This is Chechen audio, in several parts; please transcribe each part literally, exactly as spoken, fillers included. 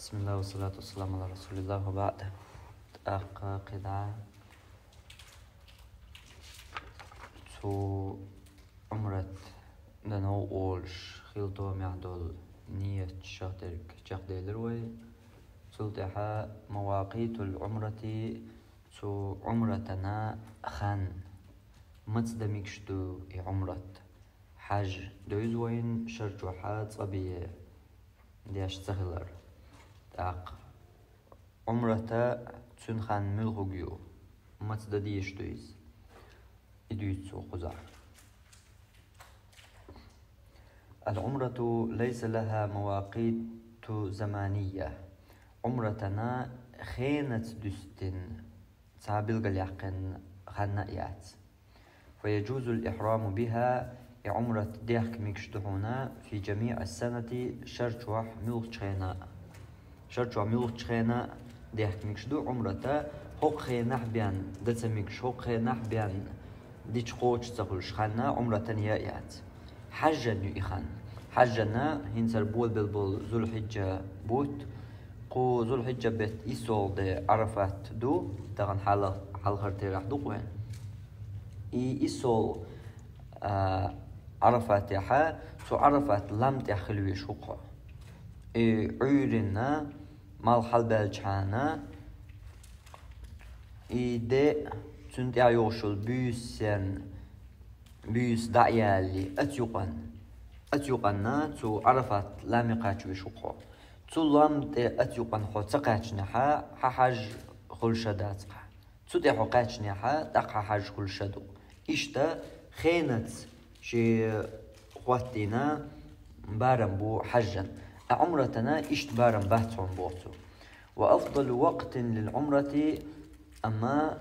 بسم الله والصلاة والسلام على رسول الله وبعد. ТӀаккха кхидӀа цу Ӏумрат дан гӀо олуш хила тохамехь долу ният шахдерг чекхделира вай. Цул тӀаьхьа мавакъитул Ӏумрати, цу Ӏумратана хан, маца дан мегаш ду и Ӏумрат. Хьаж девза вайна шарчохьа цкъа бен деш ца хилар. ТӀаккха Ӏумрата цуьнан хан муьлхуг ю, маца дан дезаш ду иза? И дуьйцу цо кхузахь. العمرة ليس لها مواقيت زمنية. Ӏумратана хенаца дуьстина цхьа билгалъяьккхина хан а яц. فيجوز الإحرام بها, и Ӏумрат дехка мегаш ду хьуна, في جميع السنة, шарчохь муьлххачу хенахь а. Шарчохь муьлххачу хенахь а дехка мегаш ду Ӏумрата, хӀокху хенахь бен дан ца мегаш, хӀокху хенахь бен дича кхочуш ца хуьлуш хан Ӏумратана я а яц. Хьажан ю и хан. Хьажана хӀинца болабелла болу Зулхьиджа бутт, кху Зулхьиджа беттан иссолгӀа де Ӏарафат ду, тахана хьала-, хьалхара терахь ду-кх вайн. И иссолгӀа, а, Ӏарафатехьа, цу Ӏарафат лам тӀехь хила везаш ву-кх хьо. И Ӏуьйранна, малх хьалабаьллачхьана, и де, цуьнан тӀехь йолуш йолу буьйсанна, буьйса дӀа а ялале, оцу юкъанна, оцу юкъанна цу Ӏарафат ламе кхача везаш ву-кх хьо. Цу лам тӀе оцу юкъанна хьо ца кхаьчнехьа, хьан хьаж хуьлуш а дац-кх. Цу тӀе хьо кхаьчнехьа, тӀаккха хьан хьаж хуьлуш а ду. Иштта хенаца шен хӀоттийна барам бу хьажан. Ткъа Ӏумратана иштта барам бац хьуна, боху цо. وأفضل وقت للعمرة, амма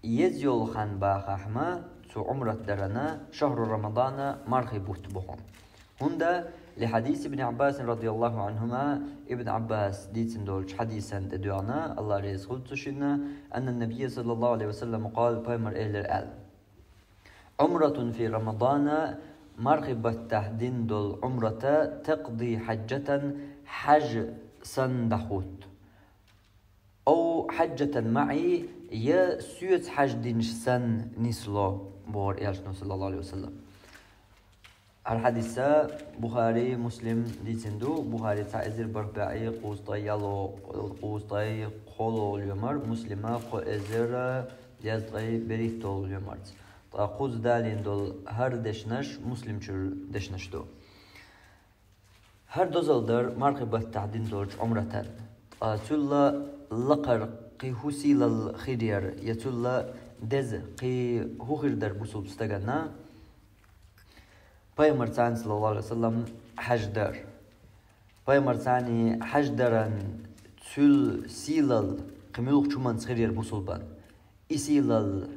еза йолу хан бахахь ма цу Ӏумрат дарана, شهر رمضان, мархи бутт бу хьуна. ХӀунда, لحديث ابن عباس رضي الله عنهما, Ибн Ӏаббаса дийцина долчу хьадисан тӀе доьгӀна, АллахӀ реза хуьлда цу шинна, أن النبي صلى الله عليه وسلم قال, пайхамар элира аьлла: عمرة في رمضان, мархи баттахь дина долу Ӏумрата, تقضي حجة, хьаж санна дӀахӀутту. أو حجة معي, я соьца хьаж динчу санна нисло, бохура Элчано, саллаллаху алейхи ва саллам. ХӀара хьадис Бухари, Муслим дийцина ду. Бухари цхьа эзар бархӀ бӀе кхузткъе яло-, кхузткъе кхоалгӀа лоьмар, Муслима кхо эзар дезткъе берхӀитталгӀа лоьмарца. Ткъа кхуза далийна долу хӀара дешнаш Муслим чуьра дешнаш ду. ХӀара дозалла дара мархи баттахь дина долчу Ӏумратан. Ткъа цул лакхара кхин хӀун сийлалла хир яра, я цул деза кхин хӀун хир дара бусулба стагана? Пайхамарца, саллаллаху алейхи ва саллам, хьаж дар. Пайхамарца хьаж даран цул сийлалла кхин муьлххачу хӀуманца хир яра бусулбан? И сийлалла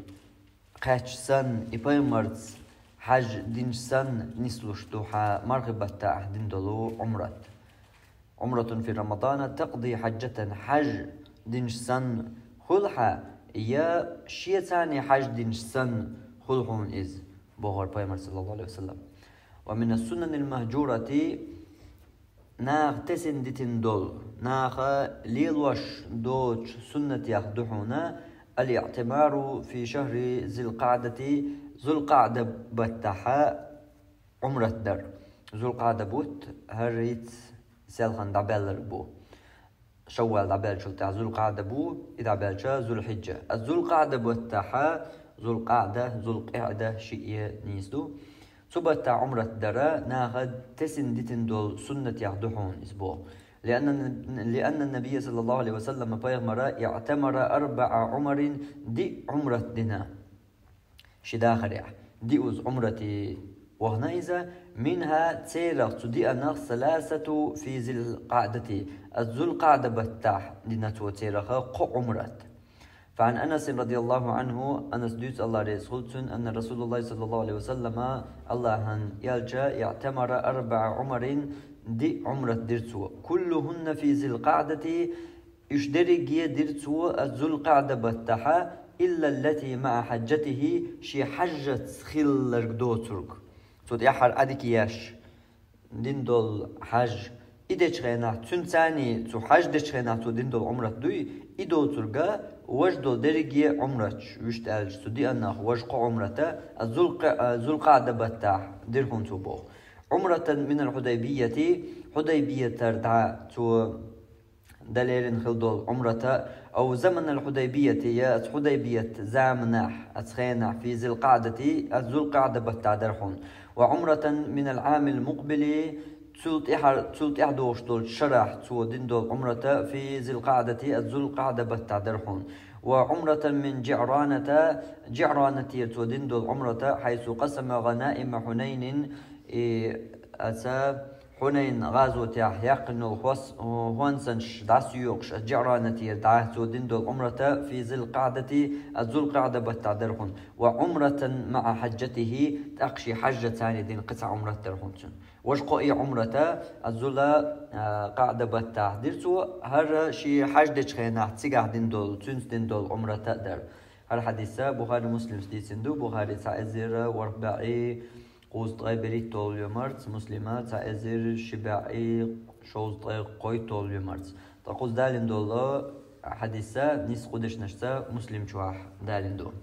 кхаьчча санна, и пайхамарца хьаж динча санна нислуш ду хьан мархи баттахь дина долу Ӏумрат. عمرة في رمضان تقضي حجة, хьаж динча санна хуьлу хьан, я шеца хьаж динча санна хуьлу хьуна иза, бохура пайхамар, саллаллаху алейхи ва саллам. ومن السنن المهجورة, наха тесина дитина долу, наха лелош доцучу суннатех ду хьуна, الاعتمار في شهر ذي القعدة, Зулкъаъда баттахьа Ӏумрат дар. Зулкъаъда бутт хӀара хӀинца селхана дӀабаьлларг бу. Шаввал дӀабаьллачул тӀаьхьа Зулкъаъда бу, и дӀабаьлча Зулхьиджа. А Зулкъаъда баттахьа, Зулкъаъда, Зулкъиъда шиъ е нийса ду. Цу баттахь Ӏумрат дара наха тесина дитина долу суннатех ду хьуна иза боху. لأن، لأن النبي صلى الله عليه وسلم, пайхамара, اعتمر أربع عمر, диъ Ӏумрат дина. Ши дахарехь. Диъ Ӏумрате вахана иза, منها, церах, цу диъанах, ثلاثة في ذي القعدة, а Зулкъаъда баттахь дина цо цераха кхо Ӏумрат. فعن أنس رضي الله عنه, Анас дуьйцу, АллахӀ реза хуьлда цунна, أن رسول الله صلى الله عليه وسلم, АллахӀан элча, اعتمر أربع عمر, диъ Ӏумрат дира цо, كلهن في ذي القعدة, уьш дерриге дира цо а Зулкъаъда баттахьа, إلا التي مع حجته, шен хьажаца хилларг доцург. Цу тӀаьххьара Ӏадика еш дина долу хьаж И дечу хенахь, цуьнан царний цу хьаж дечу хенахь цо дина долу Ӏумрат дуй, и доцург а важа долу дерриге а Ӏумраташ, вуьшта аьлча, цу диъаннах важа кхо Ӏумрата, а Зулкъа-, а, Зулкъаъда баттахь дира хьуна цо боху. Ӏумратан минал Хьудайбияти, Хьудайбиятара дӀа цо дан лерина хила долу Ӏумрата, ау заманал Хьудайбияти, я ацу Хьудайбият заманахь, ацу хенахь, фи Зилкъаъдати, ацу Зулкъаъда баттахь дара хьуна. Ва Ӏумратан минал Ӏамил мукъбили, цул тӀаьхьа, цул тӀаьхьа догӀуш долчу шарахь цо дина долу Ӏумрата, фи Зилкъаъдати, ацу Зулкъаъда баттахь дара хьуна. Ва Ӏумратан мин ЖиӀраната, ЖиӀранатера цо дина долу Ӏумрата, хьайсу къасама гӀанаима Хьунайнин, и, аца Хьунайн гӀазотехь яьккхина йолу хӀос-, хӀонсанаш дӀасайоькъуш, ас ЖиӀранатера дӀа цо дина долу Ӏумрата, фи Зилкъаъдати, ас Зулкъаъда баттахь дара хьуна, ва Ӏумратан маӀа хьаджатихи, тӀаккха шен хьажжаца царний дина кхин цхьа Ӏумрат дара хьуна цуьнан. Важа кхо и Ӏумрата, ас Зула, а, къаъда баттахь дира цо, хӀара шен хьаж дечу хенахь цигахь дина долу, цуьнца дина долу Ӏумрата а дара. ХӀара хьадиса Бухари, Муслимс дийцина ду, Бухари цхьа эзар ворхӀ бӀе кхузткъе берхӀитталгӀа лоьмарца, Муслима цхьа эзар ши бӀе шовзткъе кхойтталгӀа лоьмарца. Ткъа кхуза далийна долу хьадиса нийса кху дешнашца Муслим чохь далийна ду.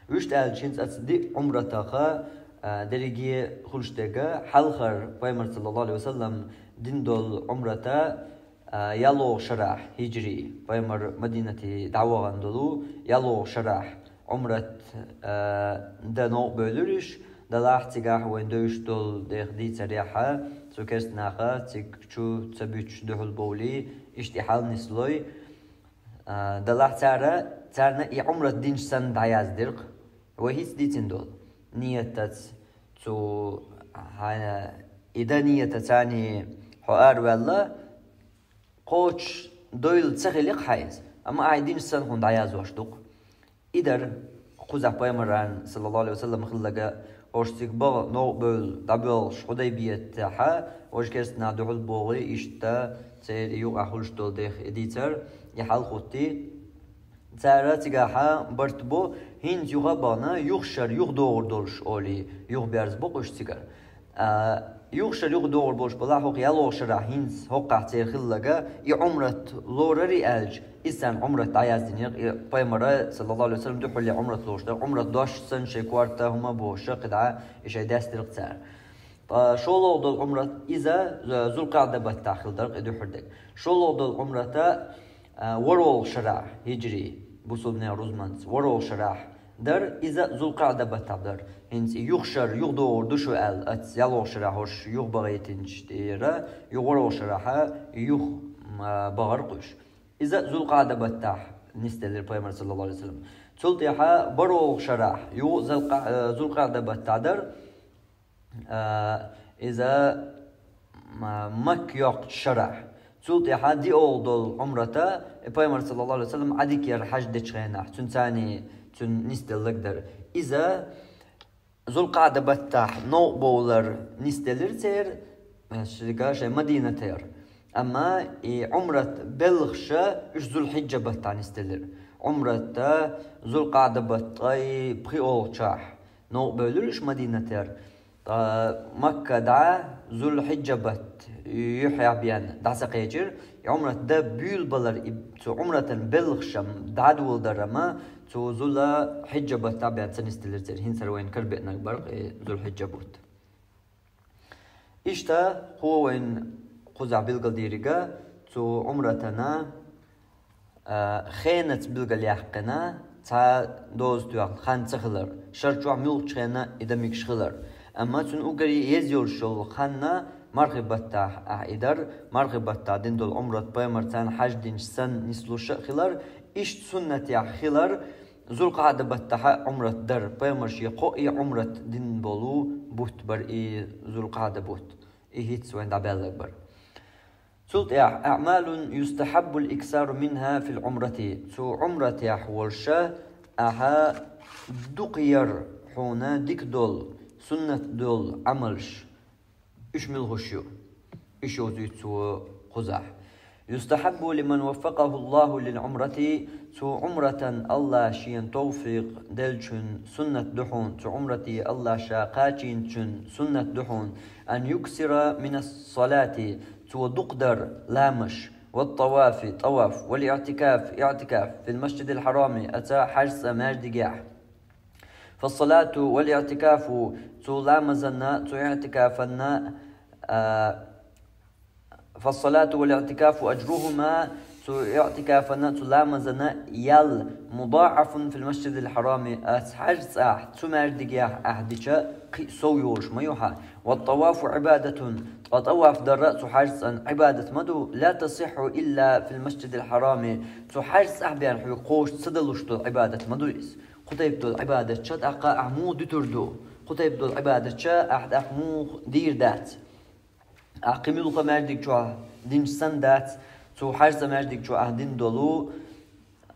Вуьшта аьлча, хӀинца ацу диъ Ӏумратаха, а, дерриге хуьлуш дерг а, хьалхара Пайхамар, саллаллаху Ӏалайхи ва саллам, дина долу Ӏумрата, а, ялхолгӀа шарахь, хӀиджри, Пайхамар Мадинате дӀавахана долу ялхолгӀа шарахь Ӏумрат, а, дан новкъа бевлира уьш, делахь цигахь вайн девзаш долу деха дийцарехь, цу керста наха цига чу ца буьтуш дуьхьал бовлий, иштта и хьал нислой. А, делахь цара, царна и Ӏумрат динчу санна дӀаяздира-кх. Вай хӀинца дийцина долу. Ниятаца цу, хьайна, и дан ниятаца царний хьо араваьлла, кхочуш дойла ца хили-кх хьан иза, амма ахь и динчу санна хьуна дӀаяздеш ду-кх. И дара кхузахь Пайхамаран, саллаллаху Ӏалайхи ва саллам, хилларг, хӀорш цига баха новкъа бевлла дӀабоьлхуш Хьудайбиятехь, важа керста нах дуьхьал богӀий, иштта церан юкъахь хуьлуш долу деха и дийцар, и хьал хӀоттий. Цара цигахь барт бо, хӀинца юха а бахана, юха шарахь юха догӀур долуш олий, юха берзабо-кх уьш цигара. А, юха шарахь юха догӀур болуш балахь, хӀокху ялхолгӀа шарахь хӀинца хӀокхахь церан хилларг, и Ӏумрат лорарий аьлча, иза царна Ӏумрат дӀаяздинера, и Пайхамара, саллаллаху Ӏалайхи ва саллам, дуьхьал Ӏумрат лоруш дара, Ӏумрат дош санна шайн корта хӀума бохуш кхидӀа, и шайн дестира-кх цара. Ткъа шолгӀа долу Ӏумрат иза, э, Зулкъаъда баттахь хилла дара-кх и дуьххьара дерг. ШолгӀа долу Ӏумрата, э, ворхӀалгӀа шарахь, хӀиджри, бусулбанийн рузманца, ворхӀалгӀа шарахь дара, иза Зулкъаъда баттахь дара. ХӀинца и юха шарахь юха догӀур ду шу аьлла, ацу ялхолгӀа шарахь хӀорш юха бахийтинчу тӀера, юха ворхӀалгӀа шарахь юха, м, а, бахара-кх уьш. Иза Зулкъаъда баттахь нисделира Пайхамар, саллаллаху Ӏалайхи ва саллам. Цул тӀаьхьа бархӀалгӀа шарахь юха Зулкъа-, э, Зулкъаъда баттахь дара, а, иза, м, Макка йоккхучу шарахь. Цул тӀаьхьа диъолгӀа долу Ӏумрата, и Пайхамар, саллаллаху Ӏалайхи ва саллам, Ӏадикера хьаж дечу хенахь, цуьнан царний цуьнан нисделларг дара. Иза Зулкъаъда баттахь новкъа бовлар нисделира церан, э, шига шайн Мадинатера. Амма и Ӏумрат белхаша уьш Зулхьиджа баттахь нисделира. Ӏумрата Зулкъаъда баттахь пхиолгӀачохь новкъа бевлира уьш Мадинатера. Ткъа Макка дӀа Зулхьиджа бат юьххьехь бен дӀа ца кхечира, и Ӏумрат дан буьйлабалар, и цу Ӏумратан белхашам дӀадоладарама, цу Зулхьиджа баттахь бен ца нисделира церан, хӀинца хӀара вайна карабеанарг бара-кх и Зулхьиджа бутт. Иштта кхо вайна кхузахь билгалдийриг а, цу Ӏумратана, а, хенаца билгалъяьккхина, цхьа доза тоьхна хан ца хилар, шар чохь муьлххачу хенахь и дан мегаш хилар. Амма цуьнан уггаре еза йолуш йолу хан мархи баттахь ахь и дар, мархи баттахь дина долу Ӏумрат Пайхамарца хьаж динчу санна нислуш а хилар, иштта суннатехь хилар, Зулкъаъда баттахь а Ӏумрат дар, Пайхамар шен кхо а Ӏумрат дина болу бутт бара и Зулкъаъда бутт. И хӀинца вайна дӀабаьлларг бара. Цул тӀаьхьа, «أعمال يستحب الإكثار منها في العمرة». Цу Ӏумратехь волуш ахьа дукха яр хьуна дика долу, суннат долу Ӏамалш. Уьш муьлхаш ю? Уьш йовзуьйту цо кхузахь. «يستحب لمن وفقه الله للعمرة», цу Ӏумратан Аллаха шена тавфикъ деллачун суннат ду хьуна, цу Ӏумрате Аллаха ша кхачийначун суннат ду хьуна, «أن يكثر من الصلاة», цо дукха дар ламазаш, والطواف, тӀаваф, والاعتكاف, иӀтикаф, في المسجد الحرام, аца хьажцӀа маьждигехь. فالصلاة والاعتكاف, цу ламазанна, цу иӀтикафанна, а, فالصلاة والاعتكاف أجرهما, цу иӀтикафанна, цу ламазанна ял مضاعف في المسجد الحرام, аца хьажцӀахь, цу маьждигехь ахь дича кхин а сов йолуш ма ю хьан. والطواف عبادة, ткъа тӀаваф дар а цу хьажцӀан Ӏибадат ма ду, لا تصح إلا في المسجد الحرام, цу хьажцӀахь бен хьоьга кхочуш ца далуш долу Ӏибадат ма ду иза. Кху тайпа долу Ӏибадат ча тӀаккха ахь муха дуьтур ду? Кху тайпа долу Ӏибадат ча ахь тӀаккха муха дийр дац? Ахь кхин муьлхха маьждиг чохь динча санна дац, цу хьажцӀа маьждиг чохь ахь дина долу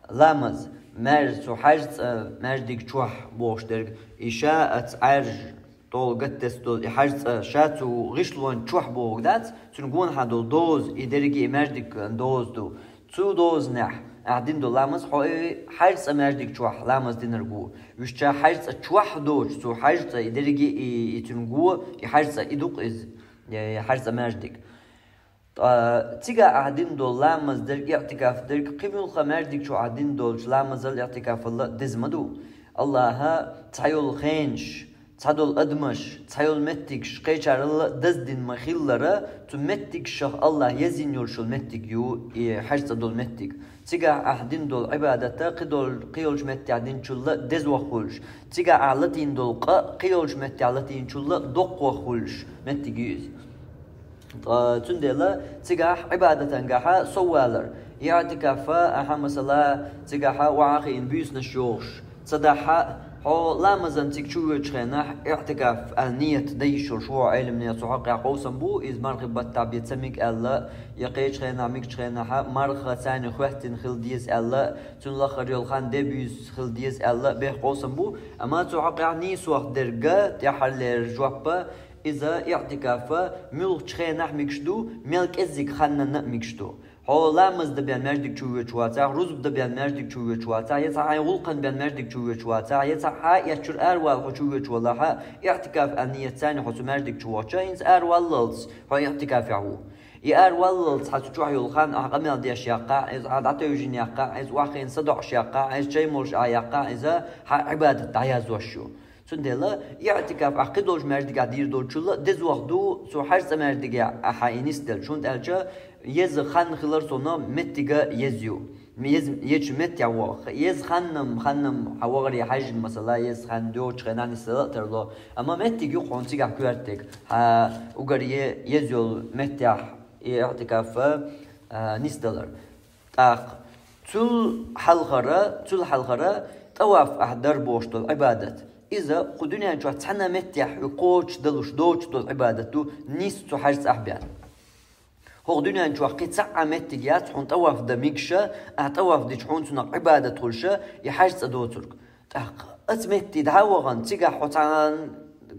ламаз, маьж-, цу хьажцӀа маьждиг чохь бохуш дерг, и ша аца Ӏаьржа тӀе гатдес долу и хьажцӀа ша цу гӀишлон чохь бохург дац, цуьнан гонахьа долу доза, и дерриге и маьждиг доза ду. Цу дозанехь ахь дина долу ламаз хьо и хьажцӀа маьждиг чохь ламаз динарг ву. Уьш ша хьажцӀа чохь доцуш, цу хьажцӀа и дерриге и, и цуьнан го, и хьажцӀа и ду-кх иза, и хьажцӀа маьждиг. Ткъа цигахь ахь дина долу ламаз дерг, иӀтикаф дерг, кхин муьлхха маьждиг чохь ахь дина долчу ламазал, иӀтикафал деза ма ду. Аллаха цхьа йолу хенаш, цхьа долу адамаш, цхьа йолу меттигаш кхечарал даздина ма-хиллара, цу меттигашах Аллаха езйина йолуш йолу меттиг ю и хьажцӀа долу меттиг. Цигахь ахь дина долу Ӏибадат кхин долу, кхин йолчу меттехь динчул деза ваха хуьлуш, цигахь ахь латийна долу къа кхин йолчу меттехь латийначул доккха ваха хуьлуш меттиг ю иза. Ткъа цундела цигахь Ӏибадатангахьа сов валар. ИӀтикафа ахьа, масала, цигахьа охьа а хиъна буьйсанаш йохуш ца дахьа, хьо ламазан цига чу воьдучу хенахь иӀтикаф аьлла нийят дан йиш йолуш ву хьо, Ӏелимнех цу хьокъехь къовсам бу, иза мархи баттахь бен ца мега аьлла, я кхечу хенахь мегачу хенахьа марха царна хоьттина хила деза аьлла, цуьнан лахара йолу хан де буьйса хила деза аьлла, бехк къовсам бу, амма цу хьокъехь нийсох дерг тӀаьххьарлера жоппа, иза иӀтикафа муьлххачу хенахь мегаш ду, мел кӀеззиг ханнанна а мегаш ду. Хьо ламаз дан бен маьждиг чу воьдуш вацахь, рузба дан бен маьждиг чу воьдуш вацахь, я цхьа хьайн гӀуллакхан бен маьждиг чу воьдуш вацахь, я цхьа хьа эцчуьра аравала хьо чу воьдуш валахьа, иӀтикаф аьлла нийят царна хьо цу маьждиг чу вахча, хӀинца араваллалц хьо иӀтикафехь ву. И араваллалц хьан цу чохь йолу хан ахьа къамел деш яккхахь, иза хьан дӀатевжина яккхахь, иза охьахиъна садоӀуш яккхахь, иза чай молуш Ӏа яккхахь, иза хьан Ӏибадат дӀаязош ю. Цундела иӀтикаф ахь кхидолчу маьждигехь дийр долчул деза ваха ду, цу хьажцӀа маьждигехь ахьа и нисделча, хӀунда аьлча еза хан хилар сона меттига еза ю. Еза, езачу меттехь ваха. Еза ханнам, ханнам хьан вахаре хьаьжжина, масала, еза хан доцучу хенахь нисдала а тарло. Амма меттиг ю хьуна цигахь коьртаг, хьан угар е-, еза йолу меттехь и иӀтикафа, а, нисдалар. ТӀаккха цул хьалхара, цул хьалхара тӀаваф ахь дар бохуш долу Ӏибадат. Иза кху дуьнен чохь цхьана меттехь хьоьга кхочуш далуш доцуш долу Ӏибадат ду, нис цу хьажцӀахь бен. ХӀокху дуьнен чохь кхин цхьа а меттиг яц хьуна тӀаваф дан мегаш, ахь тӀаваф дича хьуна цунах Ӏибадат хуьлуш, и хьажцӀа доцург. ТӀаккха оцу метте дӀа а вахана, цигахь хьо цхьана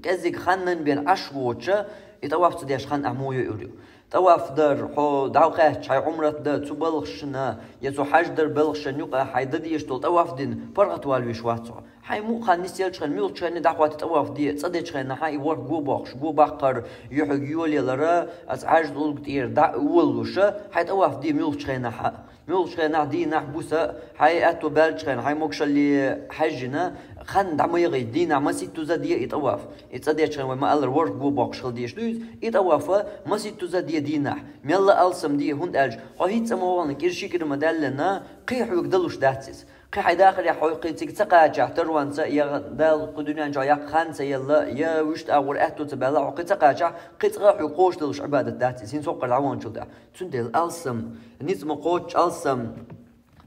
кӀеззиг ханнан бен Ӏаш воцуш, и тӀаваф ца деш хан ахь муха йойур ю? ТӀаваф дар, хьо дӀа а кхаьчча, хьайн Ӏумрат дан цу балхашна, я цу хьаж дар балхашна юкъа хьайн дан дезаш долу тӀаваф дина, паргӀатвала веш вац хьо. Хьайн мукъа хан нисъеллачу хенахь, муьлххачу хенахь дӀахӀотта тӀаваф де, цӀа дечу хенахь и ворхӀ го боккхуш, го баккхар, юьхьиг йолаялара, аса хьаьжна улга тӀера дӀа а волалуш, хьайн тӀаваф де муьлххачу хенахь. Муьлххачу хенахь дийнахь, буса, хьайн аьтто баьллачу хенахь, хьайн могушалле хьаьжжина, хан дӀа ма яхийта, дийнахь маситтуза де и тӀаваф. И цӀа дечу хенахь вай ма-аллара ворхӀ го боккхуш хила дезаш ду иза. И тӀавафа маситтуза де дийнахь. Мелла алсам де, хӀунда аьлча хьо хӀинца а ма вахана, кӀира ши кӀира ма даьллина, кхин хьоьга далуш дац иза. Кхин хьайн дахарехь хьо кхин цига ца кхачахь, таронца, я Дала кху дуьнен чохь яккха хан ца елла, я вуьшта агӀор аьтто ца баьлла, хьо кхин ца кхачахь, кхин цкъа а хьоьга кхочуш далуш Ӏибадат дац иза, хӀинца хӀокхуьнара дӀаваханчул тӀаьхьа. Цундела алсам, ницкъ ма кхоччу алсам,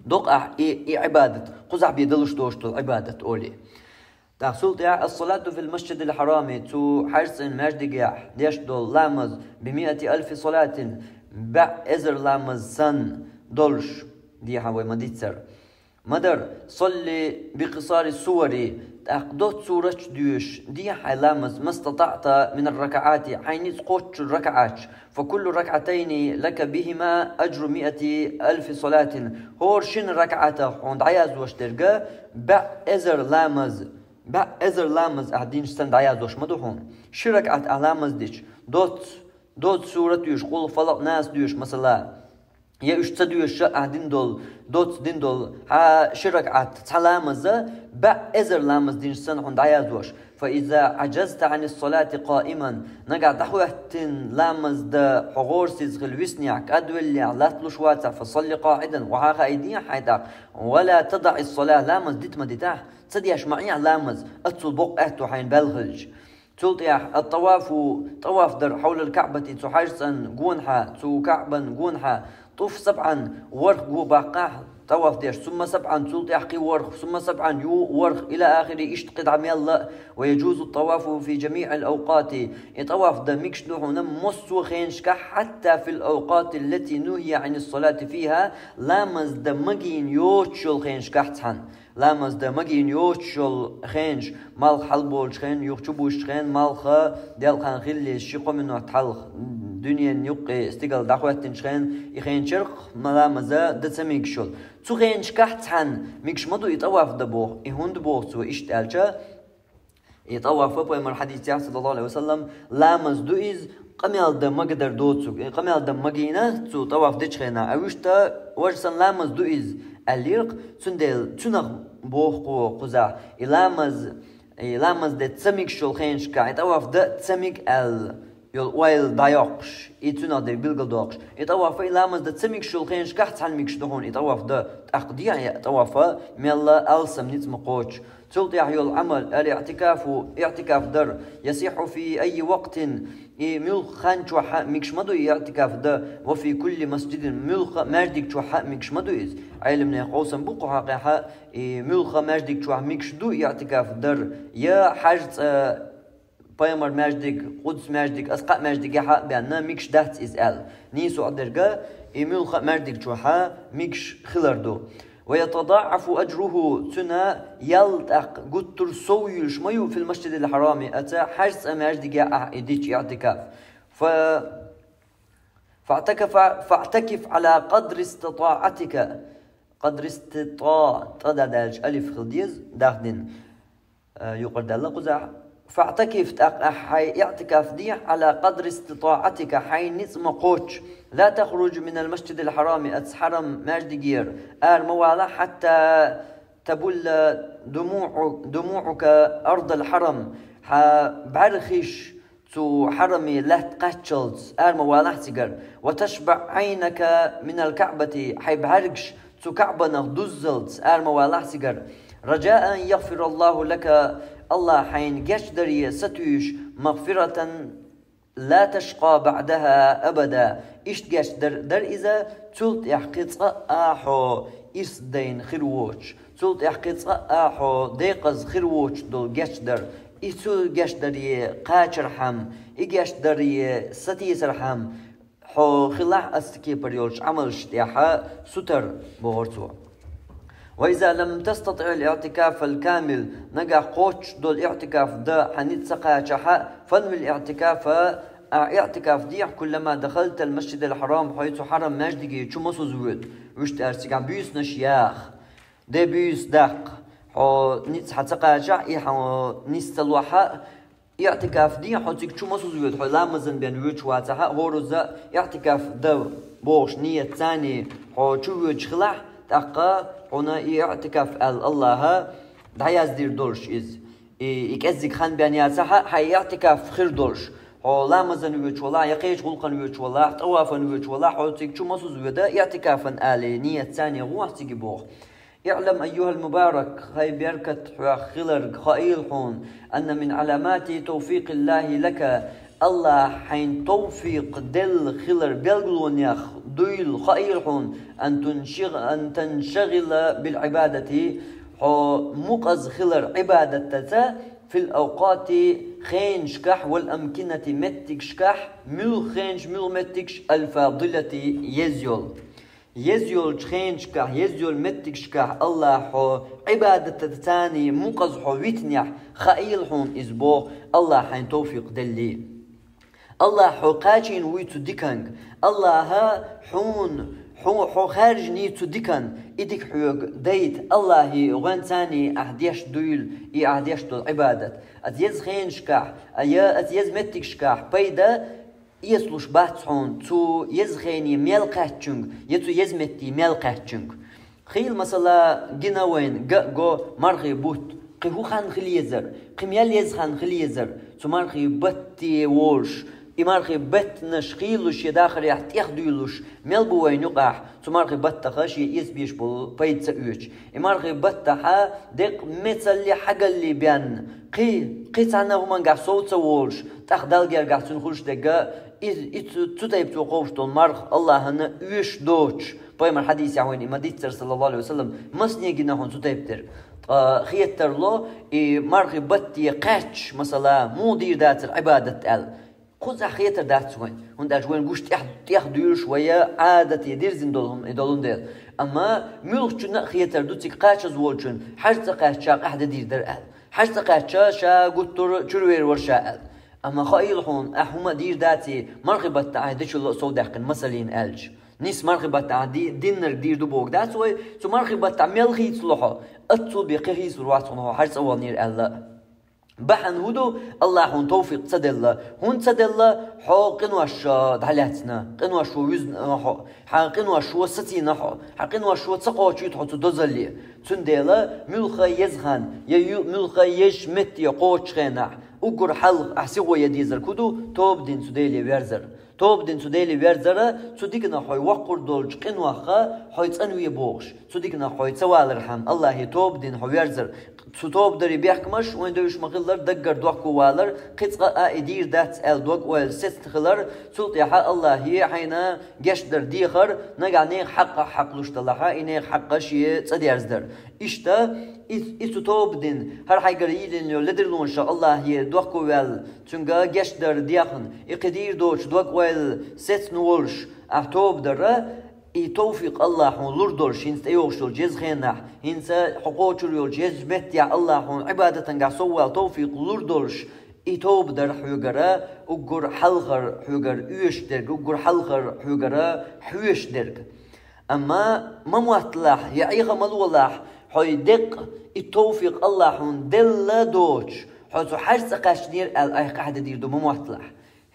докъахь и, и Ӏибадат, кхузахь бен далуш доцуш долу Ӏибадат олий. ТӀаккха цул тӀаьхьа الصلاة في المسجد الحرام, цу хьажцӀан маьждигехь деш долу ламаз, بمائة ألف صلاة, бӀе эзар ламаз санна долуш, дехьа вай ма диццара. Ма-дарра, صل بقصار السور, тӀаккха доцца сурат доьшуш, де хьайн ламаз, ما استطعت من الركعات, хьайн ницкъ кхоччуш ракаӀаташ, فكل ركعتين لك بهما أجر مائة ألف صلاة, хӀора шина ракаӀатах хьуна дӀаяздеш дерг, бӀе эзар ламаз, бӀе эзар ламаз ахь динчу санна дӀаяздеш ма ду хьуна. Ши ракаӀат ахь ламаз дича, доцца Доцу сурат доьшу, къулху, фалакъ, нас доьшу, масала, я уьш ца доьшуш а ахь дина долу, доцца дина долу, хьан ши ракаӀат цхьа ламаз, баьӀ эзар ламаз динчу санна хьуна дӀаяздеш. فإذا عجزت عن الصلاة قائما, нагахь дӀахӀоьттина ламаз дан хьо гӀорасиза хила виснехь, кӀадвеллехь, латталуш вацахь, فصل قاعدا, вахьа хаийдехьа хьайн тӀаккха, ولا تدع الصلاة, ламаз дита ма дитахь, ца деш ма Ӏехьа ламаз, аццул боккха аьтто хьайна баьлла хилча. Цул тӀаьхьа الطواف, тӀаваф дар, حول الكعبة, цу хьаьжцӀан гонахьа, цу КаӀбан гонахьа, طف سبعا, ворхӀ го баккхахь тӀаваф деш, ثم سبعا, цул тӀаьхьа кхин ворхӀ, ثم سبعا, юха ворхӀ, إلى آخره, иштта кхидӀа мелла а, ويجوز الطواف في جميع الأوقات, и тӀаваф дан мегаш ду хьуна массо а хенашкахь, حتى في الأوقات التي نهي عن الصلاة فيها, ламаз дан магийна йоцуш йолу хенашкахь цхьаьна. Ламаз дан магийна йоцуш йолу хенаш, малх хьалаболучу хенна, юха чубузучу хенна, малх делкъахь хилла ши-кхо минот хьалха, дуьненан юккъе стигала дӀахӀоьттинчу хенна, и хенчарх ма ламаз дан ца мегаш йолу. Цу хенашкахь цхьаьна мегаш ма ду и тӀаваф дан боху, и хӀунда боху цо иштта аьлча, и тӀаваф а пайхамар хьадисехь, саллаллаху алейхи ва саллам, ламаз ду иза, къамел дан магадар доцург, и къамел дан магийна цу тӀаваф дечу хенахь, а вуьшта важа санна ламаз ду иза, аьллера-кх, цундела цунах боху кхо кхузахь, и ламаз, и ламаз де ца мегаш йолу хенашкахь, и тӀаваф дан ца мега аьлла йолу ойла дӀайоккхуш, и цунах дерг билгалдоккхуш. И тӀаваф а, и ламаз дан ца мегаш йолу хенашкахь цхьаьна мегаш ду хьуна и тӀаваф дан, тӀаккха дехьа а тӀаваф а, мелла алсам ницкъ ма кхочуш. Цул тӀаьхьа йолу Ӏамал, الاعتكاف, иӀтикаф дар, يصح في أي وقت, и муьлхха хан чохь а мегаш ма ду и иӀтикаф дан, وفي كل مسجد, муьлхха а маьждиг чохь а мегаш ма ду иза. Ӏеламнехан къовсам бу кху хьокъехь а, и муьлхха а маьждиг чохь мегаш ду иӀтикаф дар, я хьаьжцӀа, пайхамар маьждиг, Къудс маьждиг, аса кхаа маьждигехь а бен, мегаш дац иза аьлла. Нийсо а дерг, и муьлхха а маьждиг чохь а мегаш хилар ду. ويتضاعف أجره, цуьнан ял тӀаккха гуттар сов юьлуш ма ю, في المسجد الحرام, аса хьаьжцӀа маьждигехь ахь и дича иӀтикаф. ف-, فاعتكف, فاعتكف على قدر استطاعتك. قدر استطاع, тӀе даьлча алиф хила деза, дахдина. Э, юкъара даьлла кхузахь. فاعتكف, тӀаккха ахь хьайн иӀтикаф дехьа, على قدر استطاعتك, хьайн ницкъ ма кхоччу. لا تخرج من المسجد الحرام, аса хьарам маьждигера ара ма валахь, حتى تبل دموع-, دموعك أرض الحرم, хьан бӀаьрхиш цу хьараме лаьтта кхаччалц ара ма валахь цигара. وتشبع عينك من الكعبة, хьайн бӀаьргаш цу КаӀбанах дуззалц ара ма валахь цигара. رجاء أن يغفر الله لك, АллахӀа хьайна гечдаре сатуьйсуш, مغفرة لا تشقى بعدها أبدا. Иштта гечдар дар иза, цул тӀаьхьа кхин цкъа а хьо ирс дайна хир воцуш, цул тӀаьхьа кхин цкъа а хьо декъаза хир воцуш долу гечдар. И цу гечдаре кхачархьама, и гечдаре сатийсархьама, хьо хилахь аса кепара йолчу Ӏамалш тӀехь сутара, бохура цо. وإذا لم تستطع الاعتكاف الكامل, нагахь кхоччуш долу иӀтикаф дан хьан ницкъ ца кхачахь, فانو الاعتكاف, ахь иӀтикаф дехьа, كلما دخلت المسجد الحرام, хьо цу хьарам маьждиге чу мосазза воьду, вуьшта аьлча цигахь буьйсанаш яха. Де буьйса даккха, хьо ницкъ хьан ца кхачахь, и хьо нис ца лохь, иӀтикаф дехьа, хьо цига чу мосазза воьду, хьо ламазан бен воьдуш вацахь а, хӀоразза иӀтикаф дан бохуш нийят царний хьо чу воьдуш хилахь, тӀаккха хьуна и иӀтикаф аьлла АллахӀа дӀаяздийр долуш иза. И, и кӀеззиг хан бен яцахь а, хьайн иӀтикаф хир долуш. Хьо ламазан воьдуш валахь, я кхечу гӀуллакхана воьдуш валахь, тӀавафан воьдуш валахь, хьо цига чу мосазза воьду, иӀтикафан алий нийят царний гӀо ахь цига боху. اعلم أيها المبارك, хӀай беркат хьоьх хиларг, хаийла хьуна, أن من علامات توفيق الله لك, АллахӀа хьайна тавфикъ делла хилар белгалонех дуйла хаийла хьуна, أن تنشغ-, أن تنشغل بالعبادة, хьо мукъаза хилар Ӏибадатаца, في الأوقات, хенашкахь, والأمكنة, меттигашкахь, муьлха хенаш, муьлха меттигаш, الفاضلة, еза йолу. Еза йолчу хенашкахь, еза йолу меттигашкахь АллахӀа хьо Ӏибадатаца царний мукъаза хьо витинехь, хаийла хьуна иза боху, АллахӀа хьайна тавфикъ деллий. АллахӀа хьо кхачийна вуй цу диканга. АллахӀа хьуна, хьо, хьо хаьржиний цу дикан, и дика хьоьга дайта, АллахӀе гӀоьнца царний ахь деш дуйла, и ахь деш долу Ӏибадат. Аса еза хенашкахь, а я аса еза меттигашкахь пайда эцалуш бац хьуна цу еза хене мел кхаьччуьнга, я цу еза метте мел кхаьччуьнга. Хийла, масала, гина вайна га а го мархий бутт, кхин хӀун хан хила езар, кхин мел еза хан хила езар, цу мархий батте волуш, и мархий беттанаш хийлуш, шен дахарехь тӀехдуьйлуш мел бу вайна юкъахь, цу мархий баттаха шен эца безаш болу пайда ца оьцуш. И мархий баттахьа деккъа мецалле, хьагалле бен, кхин, кхин цхьана а хӀумангахь сов ца волуш, тӀаккха Далла гергахь цуьнан хуьлуш дерг а, и, и цу, цу тайпа цо кхобуш долу марха Аллахьана оьшуш доцуш, пайхамар хьадисехь вайна и ма-дийццара, саллаллаху Ӏалайхи ва саллам, масане гина хьуна цу тайпа дерг. Ткъа хетар ло, и мархий батте кхаьчча, масала, муха дийр дацара Ӏибадат аьлла. Кхузахь хетар дац вайн, хӀунда аьлча вайн гуш тӀех-, тӀехдуьйлуш вай Ӏадате дирзина долу хӀума и долун дела. Амма муьлххачунна а хетар ду цига кхачаза волчун, хьажа цӀа кхаьчча, ша къаьхьа де дийр дара аьлла. Хьажа цӀа кхаьчча, ша гуттар а чуьра вер вара ша аьлла. Амма хаийла хьуна, ахь хӀума а дийр даций, мархий баттахь ахь дечул а сов даьккхина, масаллина аьлча. Нийса мархий баттахь ди-, диннарг дийр ду бохург дац вай, цу мархий баттахь мел хийцало хьо, аццул бен кхин хийцалур вац хьуна хьо хьажа цӀа ваханера аьлла. Бахьана хӀун ду, Аллахьа хьуна товфикъ ца делла. ХӀунда ца делла? Хьо къинош, а, дӀалаьцна, къинош ву вуьзна, а, хьо, хьан къинош ву сацийна хьо, хьан къинош ву ца кхочуьйту хьо цу дозалле. Цундела муьлхха еза хан, я ю-, муьлхха езачу метте кхочучу хенахь, уггар хьалха ахь сихо ян дезарг хӀун ду, тоба дина цу Деле верзар. Тоба дина цу Деле верзара, цу диканах хьо воккхур долчу къинойх хьо цӀанве бохуш, цу диканах хьо ца валархьама, Аллахье тоба дина хьо верзар. Цу тоба даре бехкамаш вайн девзаш ма-хиллара, даггара дохко валар, кхин цкъа а и дийр дац аьлла дог-ойла сецна хилар, цул тӀаьхьа Аллахье хьайна гечдар дехар, нагахь нехан хьакъ хьакхалуш далахьа, и нехан хьакъ шен цӀа дерзадар. Иштта, и, и цу тоба дина, хӀара хьайгара йийлина йолу ледарлонашах Аллахье дохко ваьлла, цуьнга гечдар дехна, и кхин дийр доцуш дог-ойла сецна волуш, ахь тоба дара, и товфикъ Аллахьа хьуна лур долуш, хӀинца тӀейогӀуш йолчу еза хенахь, хӀинца хьо кхочур йолчу езачу меттехь Аллахьа хьуна Ӏибадатангахь соввала товфикъ лур долуш, и тоба дара хьоьгара, уггар хьалхара хьоьгара оьшуш дерг, уггар хьалхара хьоьгара хьоьшуш дерг. Амма ма мотталахь, я Ӏеха ма лолахь, хьо и деккъа, и товфикъ Аллахьа хьуна делла доцуш, хьо цу хьажа цӀа кхаьчнера аьлла айхьа къаьхьа де дийр ду ма мотталахь.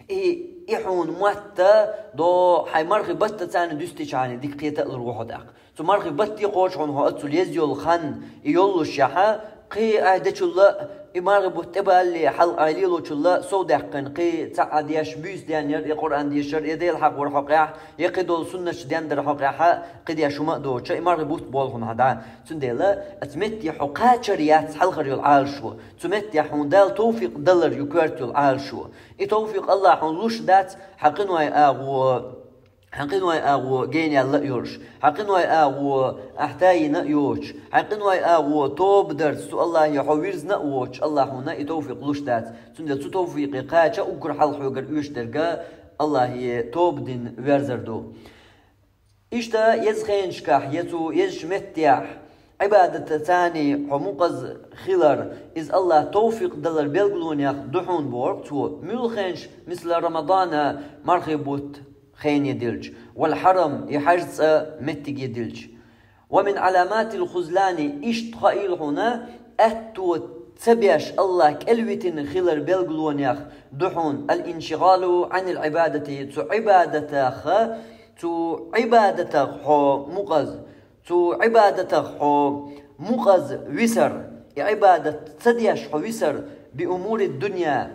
И, и хьуна мотта до хьайн мархи батта царна дуьстичхьана дика кхета а лур ву хьо тӀаккха. Цу мархи батте кхочу хьуна хьо аццул еза йолу хан, и йоллушехьа, кхин айхьа дечулла, и мархи бутт тӀебалле, хьал айхьа лелочулла, сов даьккхина, кхин цхьа а деш, буьйса денъяр, я Къуръан дешар, я Дела хьакъ вар хьокъехь, я кхин долу суннаташ дендар хьокъехьа, кхин деш хӀума а доцуша, и мархи бутт болу хьуна хьан дӀа. Цундела, ацу метте хьо кхачар яц хьалхар йолу Ӏалашо. Цу метте хьуна Дала товфикъ далар ю коьрта йолу Ӏалашо. И товфикъ Аллахьа хьуна луш дац, хьан къиной агӀо, хьан къиной агӀо генъяьлла а йолуш, хьан къиной агӀо ахь тайина а йоцуш, хьан къиной агӀо тоба дарца цу Аллахье хьо вирзина а воцуш, Аллахьа хьуна и товфикъ луш дац. Цундела цу товфикъе кхача уггар хьалха хьоьгара оьшуш дерг Аллахье тоба дина верзар ду. Иштта еза хенашкахь, я цу езачу меттехь, Ӏибадатаца хьо мукъаза хилар, иза Аллахьа товфикъ далар белгалонех ду хьуна боху цо. Муьлххенаш, мисла Рамадана мархи бутт хене дилча, вал хьарам и хьажа цӀа меттиге дилча. Ва мин Ӏаламатил хузлани, иштта хаийла хьуна, аьтто ца беш Аллахь кӀелвитина хилар белгалонех ду хьуна, ал-иншигалу Ӏанил Ӏибадати, цу Ӏибадатаха, цу Ӏибадатах хьо мукъаза, цу Ӏибадатах хьо мукъаза висар, и Ӏибадат ца деш хьо висар, би умури дунья,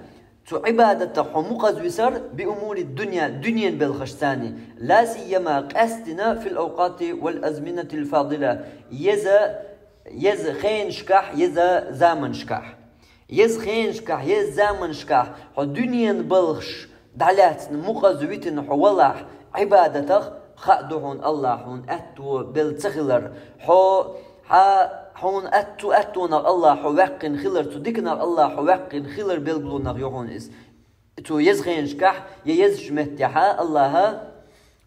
цу Ӏибадатах хьо мукъаза висар, би умури дунья, дуьненан белхашца, ла сияма, къаьстина, фил авкъати вал азминатил фадила, еза, еза хенашкахь, еза заманашкахь. Еза хенашкахь, еза заманашкахь хьо дуьненан балхаш дӀалаьцна, мукъаза витина хьо валахь, Ӏибадатах хаа ду хьуна Аллахь хьуна аьтто белла ца хилар. Хьо, хьа, хьуна аьт-, цу аьттонах Аллахь хьо ваьккхина хилар, цу диканах Аллахь хьо ваьккхина хилар белгалонех ю хьуна иза. Цу еза хенашкахь, я езачу меттехьа Аллахьа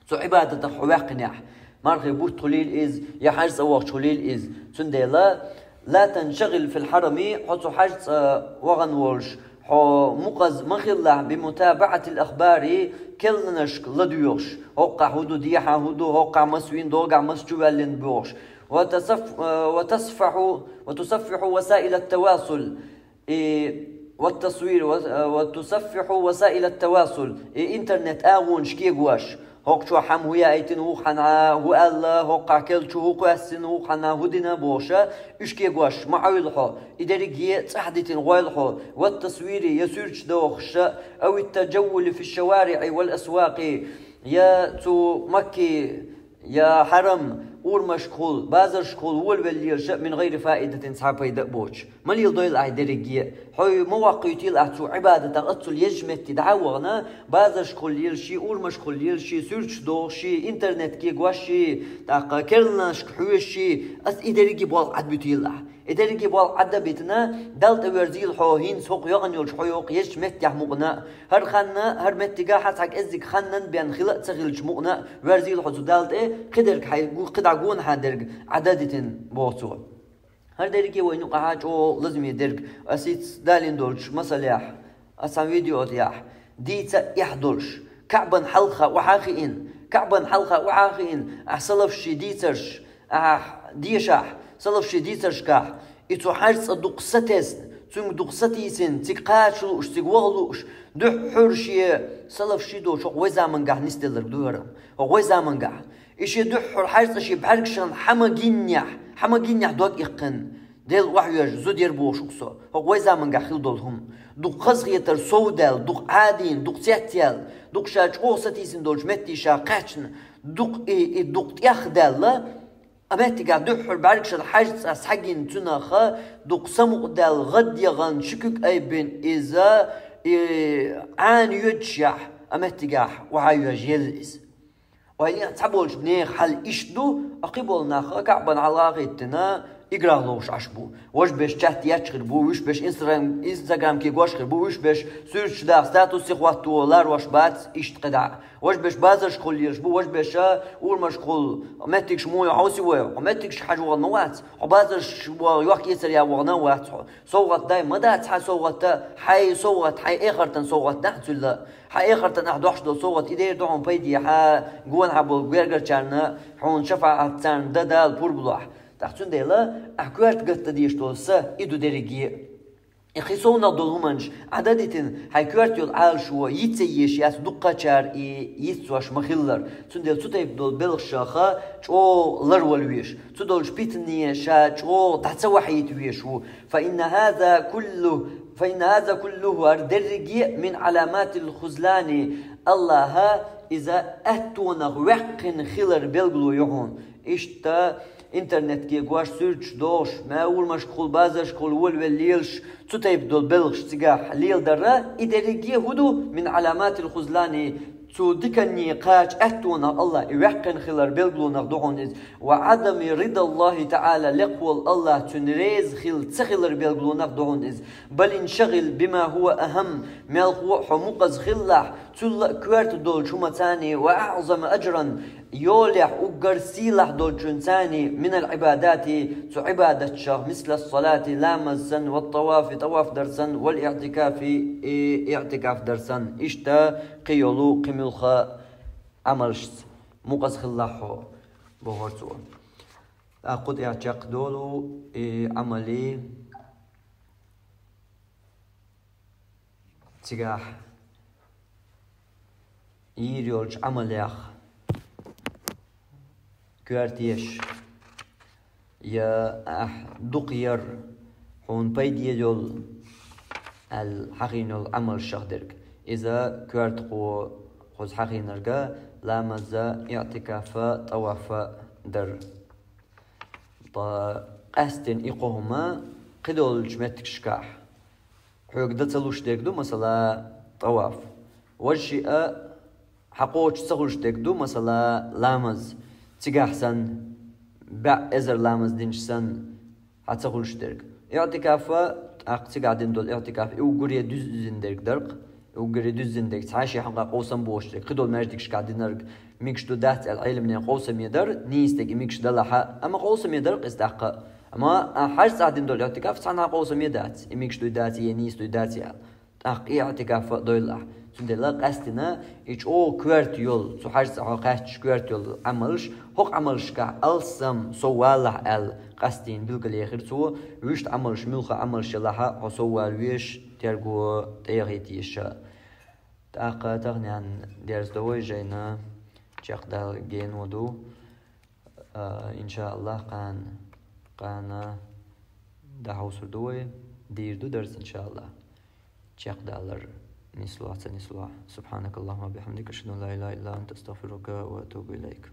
цу Ӏибадатах хьо ваьккхинехь, мархи бутт хуьлийла иза, я хьажа цӀа вахча хуьлийла иза. Цундела, ла таншагил фил хьарами, хьо цу хьажа цӀа вахана волуш, хьо мукъаза ма хилалахь, би мутабаӀатил ахбари, кхаьънашка ладоьгӀуш, хӀоккхахь хӀун ду, дехьа хӀун ду, хӀоккхахь маса вийна, догахь маса чуваьллина бохуш. Ва тасаф-, ва тасфаху, ва тусаффиху васаилат тавасул. И والتصوير و-، وتصفح وسائل التواصل, и интернет агӀонаш кегош. ХӀокху чохь хӀума хӀу яийтина, вукху хьанна хӀу аьлла, хӀокхахь кел чу хӀу кхоьссина, вукху хьанна хӀу дина бохуш, уьш кегош ма Ӏойла хьо. И дерриге цӀахь дитина гӀойла хьо. والتصوير, я суьрташ дохуш, أو التجول في الشوارع والأسواق, я цу Макки, я Хьарам, урамашкахула, базаршкахула волавелла лелаш, من غير فائدة, цхьа пайда а боцуш. Ма леладойла ахь дерриге. Хьо ма ваккхуьйтийла ахь цу Ӏибадатах, аццул езачу метте дӀа а вахана, базаршкахула лелаш, урамашкахула лелаш, суьрташ дохуш, интернет кегош, тӀаккха керланашка хьоьжуш, ас и дерриге болх Ӏадбуьтийла ахь. И дерриге болх Ӏад а битина, Далла тӀе верзийла хьо, хӀинца хӀокху йогӀун йолчу хьо йоккху езачу меттехь мукъана а. ХӀара ханна, хӀара меттигахь цхьа кӀеззиг ханна бен хила а ца хилча мукъана а, верзийла хьо цу Далла тӀе, кхидерг хьайн гу-, кхидӀа гонахьа дерг Ӏад а дитина, боху цо. ХӀара дерриге вайна юкъахь чӀогӀа лазаме дерг, ас хӀинца далийна долчу масалехь, ас цхьана видео тӀехь, дийца а эхь долуш, КаӀбан хьалха охьа а хиъна, КаӀбан хьалха охьа а хиъна, ахь салафаший дийцарш, ахь дешахь, салафаший дийцаршкахь, и цу хьаьжцӀа дукха сатесна, цуьнга дукха сатийсина, цига кхача лууш, цига ваха лууш, дуьххьара шен салафаший доцуш хӀокху вай замангахь нисделларг ду хӀара. ХӀокху вай замангахь. И шен дуьххьара хьаьжцӀа шен бӀаьргашна хьа ма гиннехь, хьа ма гиннехь дог иккхина, Дела охьавоьжна, зуда яр бохуш ву со. ХӀокху вай замангахь хила долу хӀума. Дукха хазахетар сов даьлла, дукха Ӏадийна, дукха цецъяьлла, дукха ша чӀогӀа сатийсина долчу метте ша кхаьчна, дукха и, и дукха тӀех даьлла, а меттигахь дуьххьара бӀаьргашна хьаьжцӀа схьагина цуьнах, дукха самукъадаьлла, гӀадъяхана, ши куьг айбина иза, и Ӏана йоьдушехь, а меттигахь охьа йоьжна елла иза. Вайн цхьаболчу нехан хьал иштта ду, а кхиболу нах КаӀбан хьалха а хӀиттина, играх ловш Ӏаш бу. Важа берш чат етташ хир бу, вуьш берш Instagram, Instagram кегош хир бу, вуьш берш суьрташ даха, статуссе хӀотто ларош бац, иштта кхидӀа. Важа берш базаршкахула лелаш бу, важа берш урамашкахула меттигаш муха хьовсий вай, хьо меттигашка хьажа вахана ма вац, хьо базарш ваха йохк-эцар ян вахана а вац хьо. СовгӀат дай ма дац хьан совгӀат, хьайн совгӀат, хьайн эхартан совгӀат дац цуьнан. Хьан эхартан ахь дохьуш долу совгӀат, и дера ду хьуна пайде, хьан гонахьа болу гергарчарна хьуна шафаӀат царна дан Дала пурба лохь. ТӀаккха цундела ахь коьрта гатта дезаш долу са, и ду дерриге. И кхин совнах долу хӀуманаш Ӏад а дитина, хьайн коьрта йолу Ӏалашо йиц а езаш яц дуккхачара и йиццош ма-хиллара. Цундела цу тайпа долу белхашха чӀогӀа ларвала везаш. Цу долчу питане ша чӀогӀа дӀа ца вахьийта везаш ву. فإن هذا كله، فإن هذا كله, хӀара дерриге а من علامات الخذلان, Аллаха иза аьттонах ваьккхина хилар белгало ю хьуна. Иштта интернет кегош, суьрташ дохуш, ма урамашкахула, базаршкахула волавелла лелаш, цу тайпа долу белхаш цигахь леладар, и дерриге а хӀун ду, من علامات الخذلان, цу диканне кхача аьттонах Аллах и ваьккхина хилар белгалонах ду хьуна иза. وعدم رضا الله تعالى, лекха волу Аллах цуьнан реза хила ца хилар белгалонах ду хьуна иза. بل انشغل بما هو أهم, мелхо а хьо мукъаза хилалахь, цул а коьрта долчу хӀуманца, وأعظم أجرا, йолехь уггар сийлахь долчуьнца, من العبادات, цу Ӏибадатшах, مثل الصلاة, ламаз санна, والطواف, тӀаваф дар санна, والاعتكاف, и иӀтикаф дар санна. Иштта кхин йолу, кхин муьлхха Ӏамалшца мукъаза хилалахь хьо, бохура цо. ТӀаккха кху тӀехь чекхдолу и Ӏамалий, цигахь йийр йолчу Ӏамалех коьртеш, я ахь дукха яр хьуна пайде йолу аьлла хьахийна йолу Ӏамалшах дерг. Иза коьртахо кхуза хьахийнарг ламаза, иӀтикафа, тӀавафа дар. Ткъа къаьсттина и кхо хӀума кхидолчу меттигашкахь хьоьга дан ца луш дерг ду, масала, тӀаваф. Важа шиъ а хьакхочуш ца хуьлуш дерг ду, масала, ламаз. Цигахь санна, бӀе эзар ламаз динчу санна, хьан ца хуьлуш дерг. ИӀтикафа, тӀаккха цигахь дина долу иӀтикаф, и уггаре дуьззина дерг дара-кх. И уггаре дуьззина дерг, цхьа шен хьокъехь къовсам бохуш дерг, кхидолу маьждигашкахь динарг, мегаш ду дац аьлла Ӏеламнехан къовсаме дара, нийса дерг и мегаш далахь а, амма къовсаме дара-кх иза тӀаккха. Амма ахь хьаьжцӀахь дина долу иӀтикаф цхьанхьа къовсаме дац, и мегаш дуй дац, я нийса дуй дац аьлла. тӀаккха иӀтикаф а дойла ахь. Цундела къаьстина и чӀогӀа коьрта йолу, цу хьаьжцӀа хьо кхаьчча коьрта йолу Ӏамалш, хӀокху Ӏамалшкахь алссам сов валахь аьлла, къаьстина билгалъяхира цо, вуьшта Ӏамалш, муьлхха Ӏамалш ялахь а хьо сов вала везаш, терго тӀехӀиттийша. ТӀаккха тахана дерзадо вай жайна, чекхдала гено ду. А, иншааллахӀ, кхана, кхана дӀахьовсур ду вай, дийр ду дарс, иншааллахӀ. Чекхдалар нислохь, ца нислохь. سبحانك اللهم وبحمدك، أشهد أن لا إله إلا أنت، أستغفرك وأتوب إليك.